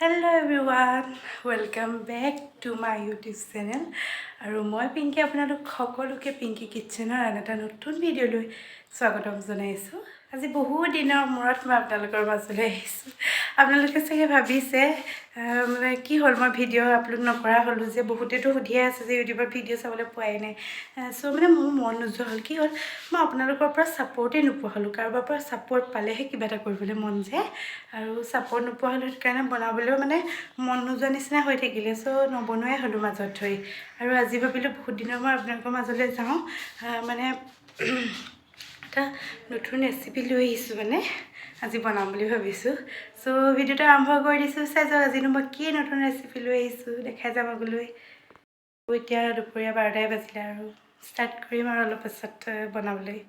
Hello everyone, welcome back to my YouTube channel. আৰু মই পিংকি, আপোনালোক সকলোকে পিংকি কিটচেনৰ আন এটা নতুন ভিডিঅ'লৈ স্বাগতম জনাইছোঁ। আজি বহু দিনৰ মূৰত মই আপোনালোকৰ মাজলৈ আহিছোঁ। আপোনালোকে চাগে ভাবিছে মানে কি হ'ল, মই ভিডিঅ' আপলোড নকৰা হ'লোঁ যে। বহুতেতো সুধিয়ে আছে যে ইউটিউবত ভিডিঅ' চাবলৈ পোৱাই নাই। চ' মানে মোৰ মন নোযোৱা হ'ল। কি হ'ল, মই আপোনালোকৰ পৰা ছাপৰ্টেই নোপোৱা হ'লোঁ। কাৰোবাৰ পৰা ছাপৰ্ট পালেহে কিবা এটা কৰিবলৈ মন যায় আৰু ছাপৰ্ট নোপোৱা হ'লোঁ, সেইকাৰণে বনাবলৈও মানে মন নোযোৱা নিচিনা হৈ থাকিলে। চ' নবনোৱাই হ'লোঁ মাজত ধৰি। আৰু আজি ভাবিলোঁ বহুত দিনৰ মই আপোনালোকৰ মাজলৈ যাওঁ, মানে এটা নতুন ৰেচিপি লৈ আহিছোঁ, মানে আজি বনাম বুলি ভাবিছোঁ। চ' ভিডিঅ'টো আৰম্ভ কৰি দিছোঁ, চাই যাওক আজিনো মই কি নতুন ৰেচিপি লৈ আহিছোঁ, দেখাই যাম আগলৈ। এতিয়া দুপৰীয়া 12টাই বাজিলে আৰু ষ্টাৰ্ট কৰিম আৰু অলপ পাছত বনাবলৈ।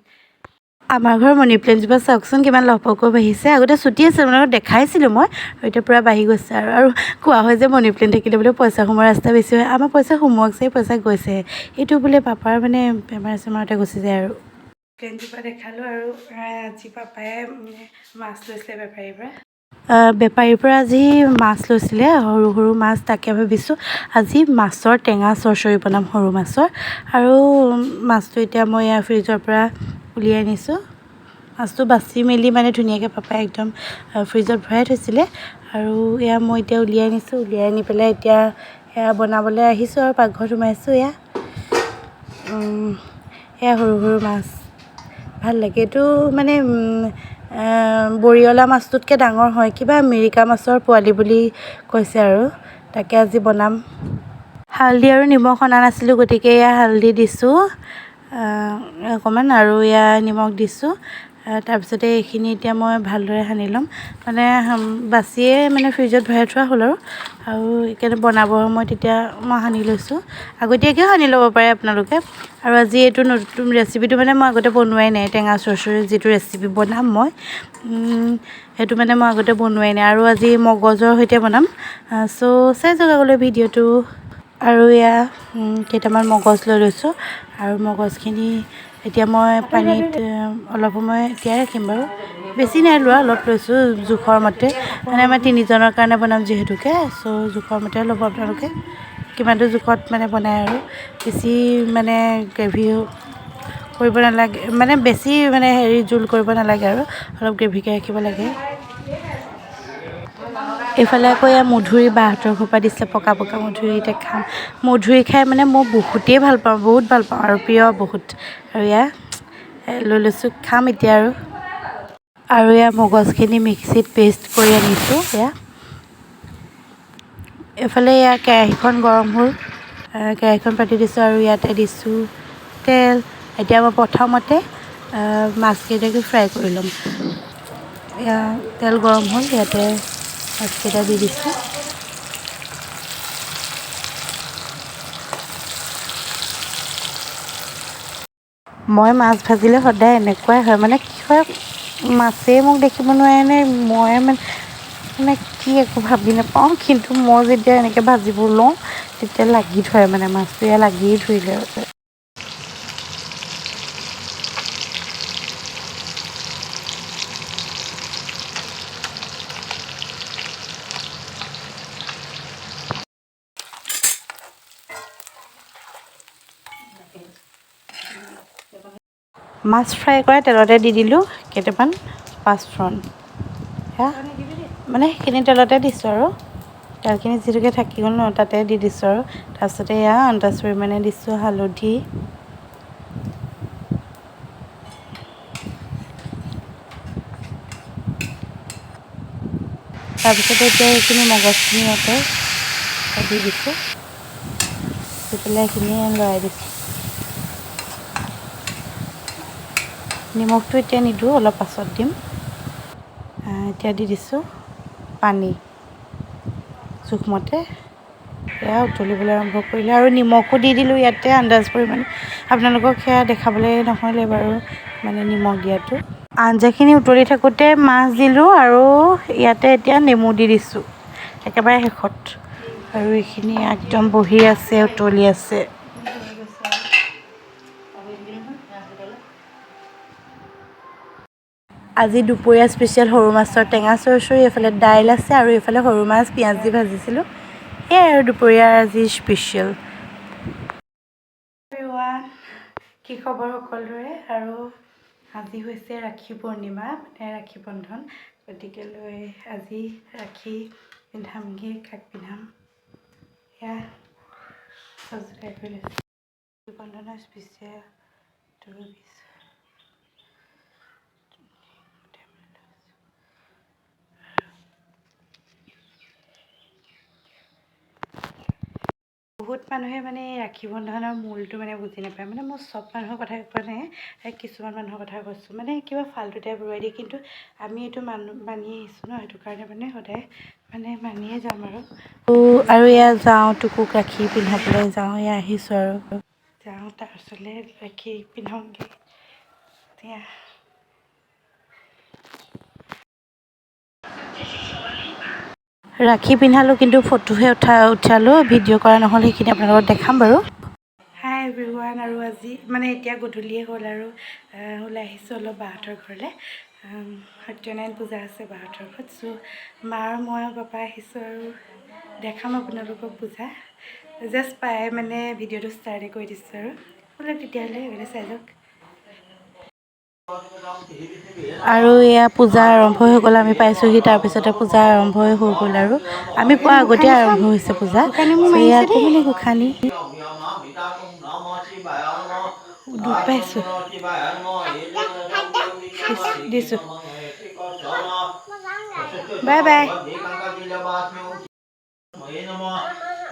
আমাৰ ঘৰৰ মানি প্লেণ্টজোপা চাওকচোন, কিমান লহপহকৈ বাঢ়িছে। আগতে চুটি আছিল, মানে দেখাইছিলোঁ মই, আৰু এতিয়া পূৰা বাঢ়ি গৈছে। আৰু কোৱা হয় যে মানি প্লেণ্ট থাকিলে বোলে পইচা সোমোৱাৰ ৰাস্তা বেছি হয়। আমাৰ পইচা সোমোৱাকছে, পইচা গৈছে। এইটো বোলে পাপাৰ মানে বেমাৰ চেমাৰতে গুচি যায়। আৰু প্লেণ্টজোপা দেখালোঁ। আৰু আজি পাপাই মাছ লৈছিলে বেপাৰীৰ পৰা। বেপাৰীৰ পৰা আজি মাছ লৈছিলে, সৰু সৰু মাছ। তাকে ভাবিছোঁ আজি মাছৰ টেঙা চৰচৰি বনাম, সৰু মাছৰ। আৰু মাছটো এতিয়া মই ইয়াৰ ফ্ৰিজৰ পৰা উলিয়াই আনিছোঁ। মাছটো বাছি মেলি মানে ধুনীয়াকৈ পাপাই একদম ফ্ৰিজত ভৰাই থৈছিলে আৰু এয়া মই এতিয়া উলিয়াই আনিছোঁ। উলিয়াই আনি পেলাই এতিয়া এয়া বনাবলৈ আহিছোঁ আৰু পাকঘৰত সোমাইছোঁ। এয়া সৰু সৰু মাছ, ভাল লাগে। এইটো মানে বৰিয়লা মাছটোতকৈ ডাঙৰ হয়, কিবা মিৰিকা মাছৰ পোৱালি বুলি কৈছে আৰু তাকে আজি বনাম। হালধি আৰু নিমখ অনা নাছিলোঁ, গতিকে এয়া হালধি দিছোঁ অকণমান আৰু এয়া নিমখ দিছোঁ। তাৰপিছতে এইখিনি এতিয়া মই ভালদৰে সানি ল'ম। মানে বাচিয়ে মানে ফ্ৰিজত ভৰাই থোৱা হ'ল আৰু সেইকাৰণে বনাবৰ সময়ত তেতিয়া মই সানি লৈছোঁ। আগতীয়াকৈও সানি ল'ব পাৰে আপোনালোকে। আৰু আজি এইটো নতুন ৰেচিপিটো মানে মই আগতে বনোৱাই নাই। টেঙা চৰচৰি যিটো ৰেচিপি বনাম মই, সেইটো মানে মই আগতে বনোৱাই নাই আৰু আজি মগজৰ সৈতে বনাম। চ' চাই যাওক আগলৈ ভিডিঅ'টো। আৰু এয়া কেইটামান মগজ লৈ লৈছোঁ আৰু মগজখিনি এতিয়া মই পানীত অলপ সময় তিয়াই ৰাখিম বাৰু। বেছি নাই লোৱা, অলপ লৈছোঁ জোখৰ মতে। মানে আমাৰ তিনিজনৰ কাৰণে বনাম যিহেতুকে, চ' জোখৰ মতে ল'ব আপোনালোকে কিমানটো জোখত মানে বনায়। আৰু বেছি মানে গ্ৰেভি কৰিব নালাগে, মানে বেছি মানে হেৰি জোল কৰিব নালাগে আৰু অলপ গ্ৰেভিকে ৰাখিব লাগে। এইফালে আকৌ এয়া মধুৰি বাহঁতৰ ঘৰৰ পৰা দিছিলে, পকা পকা মধুৰি, এতিয়া খাম। মধুৰি খাই মানে মই বহুতেই ভাল পাওঁ, বহুত ভাল পাওঁ আৰু প্ৰিয় বহুত। আৰু এয়া লৈ লৈছোঁ, খাম এতিয়া। আৰু এয়া মগজখিনি মিক্সিত পেষ্ট কৰি আনিছোঁ। এয়া এইফালে এয়া কেৰাহীখন গৰম হ'ল, কেৰাহীখন পাতি দিছোঁ আৰু ইয়াতে দিছোঁ তেল। এতিয়া মই প্ৰথমতে মাছকেইটাকে ফ্ৰাই কৰি ল'ম। এয়া তেল গৰম হ'ল, ইয়াতে মাছকেইটা দি দিছোঁ। মই মাছ ভাজিলে সদায় এনেকুৱাই হয়, মানে কি হয়, মাছেই মোক দেখিব নোৱাৰে নে মই মানে কি একো ভাবি নাপাওঁ, কিন্তু মই যেতিয়া এনেকৈ ভাজিব লওঁ তেতিয়া লাগি ধৰে, মানে মাছটো এয়া লাগিয়ে ধৰিলে। মাছ ফ্ৰাই কৰা তেলতে দি দিলোঁ কেইটামান পাঁচফোৰণ, মানে সেইখিনি তেলতে দিছোঁ আৰু তেলখিনি যিহেতুকে থাকি গ'ল ন, তাতে দি দিছোঁ। আৰু তাৰপিছতে এয়া আন্দাজ পৰিমাণে দিছোঁ হালধি, তাৰপিছতে এতিয়া এইখিনি মগজখিনি ইয়াতে দি দিছোঁ, দি পেলাই এইখিনি লৰাই দিছোঁ। নিমখটো এতিয়া নিদিওঁ, অলপ পাছত দিম। এতিয়া দি দিছোঁ পানী জোখমতে। এয়া উতলিবলৈ আৰম্ভ কৰিলে আৰু নিমখো দি দিলোঁ ইয়াতে আন্দাজ পৰিমাণে। আপোনালোকক সেয়া দেখাবলৈ নহ'লে বাৰু, মানে নিমখ দিয়াটো। আঞ্জাখিনি উতলি থাকোঁতে মাছ দিলোঁ আৰু ইয়াতে এতিয়া নেমু দি দিছোঁ একেবাৰে শেষত। আৰু এইখিনি একদম বহি আছে, উতলি আছে। আজি দুপৰীয়া স্পেচিয়েল সৰু মাছৰ টেঙা চৰচৰি, এইফালে দাইল আছে আৰু এইফালে সৰু মাছ পিঁয়াজ দি ভাজিছিলোঁ। সেয়াই আৰু দুপৰীয়াৰ আজি স্পেচিয়েল। কি খবৰ সকলোৰে? আৰু আজি হৈছে ৰাখী পূৰ্ণিমা, মানে ৰাখী বন্ধন। গতিকে লৈ আজি ৰাখী পিন্ধামগৈ। কাক পিন্ধাম, সেয়া চব যোগাৰ কৰি লৈছোঁ। ৰাখী বন্ধনৰ স্পেচিয়েল। 2 ৰুপিজ। বহুত মানুহে মানে এই ৰাখী বন্ধনৰ মূলটো মানে বুজি নাপায়। মানে মই চব মানুহৰ কথা কোৱা নাই, এই কিছুমান মানুহৰ কথা কৈছোঁ। মানে কিবা ফাল্টু টাইপ উৰুৱাই দিয়ে। কিন্তু আমি এইটো মানি আহিছোঁ ন, সেইটো কাৰণে মানে সদায় মানে মানিয়ে যাম আৰু। আৰু এয়া যাওঁ, টুকুক ৰাখী পিন্ধাবলৈ যাওঁ। এয়া আহিছোঁ আৰু যাওঁ তাৰ ওচৰলৈ, ৰাখী পিন্ধাওঁগৈ এতিয়া। ৰাখী পিন্ধালোঁ, কিন্তু ফটোহে উঠালোঁ, ভিডিঅ' কৰা নহ'ল। সেইখিনি আপোনালোকক দেখাম বাৰু। হাই এভৰিৱান। আৰু আজি মানে এতিয়া গধূলিয়ে হ'ল আৰু ওলাই আহিছোঁ অলপ বাহঁতৰ ঘৰলৈ। সত্যনাৰায়ণ পূজা আছে বাহঁতৰ ঘৰত। চ' মা আৰু মই আৰু পাপা আহিছোঁ আৰু দেখাম আপোনালোকক পূজা। জাষ্ট পাই মানে ভিডিঅ'টো ষ্টাৰ্টে কৰি দিছোঁ আৰু। ব'লক তেতিয়াহ'লে, এইফালে চাই যাওক। আৰু এয়া পূজা আৰম্ভ হৈ গ'ল। আমি পাইছোঁহি, তাৰপিছতে পূজা আৰম্ভই হৈ গ'ল আৰু আমি পোৱা আগতে আৰম্ভ হৈছে পূজা। চ' এয়া মানে গোসানী দুখ পাইছোঁ দিছোঁ। Bye bye.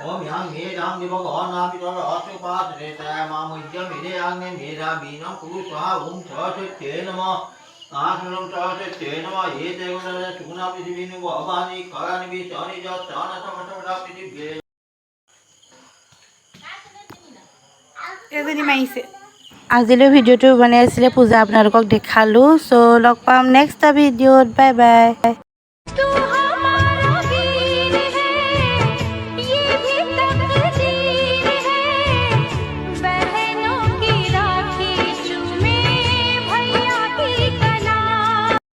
ఓం యాం మేధాం దివగోనాపితరహస్యుపాశ్రేతమాముద్యమిదేయాగ్నిమేధాబీనం కురు స్వాహ। ఓం సరస్వత్యై నమః। ఆసనం సరస్వత్యై నమః। ఏ దేవతల సుగుణా పృథివీను భవాని కరాని విశాని సాన సమసమసా పృథివీ। এজনী মাৰিছে। আজিলৈ ভিডিঅ'টো বনাই আছিলে, পূজা আপোনালোকক দেখালোঁ। চ' লগ পাম নেক্সট ভিডিঅ'ত। Bye bye.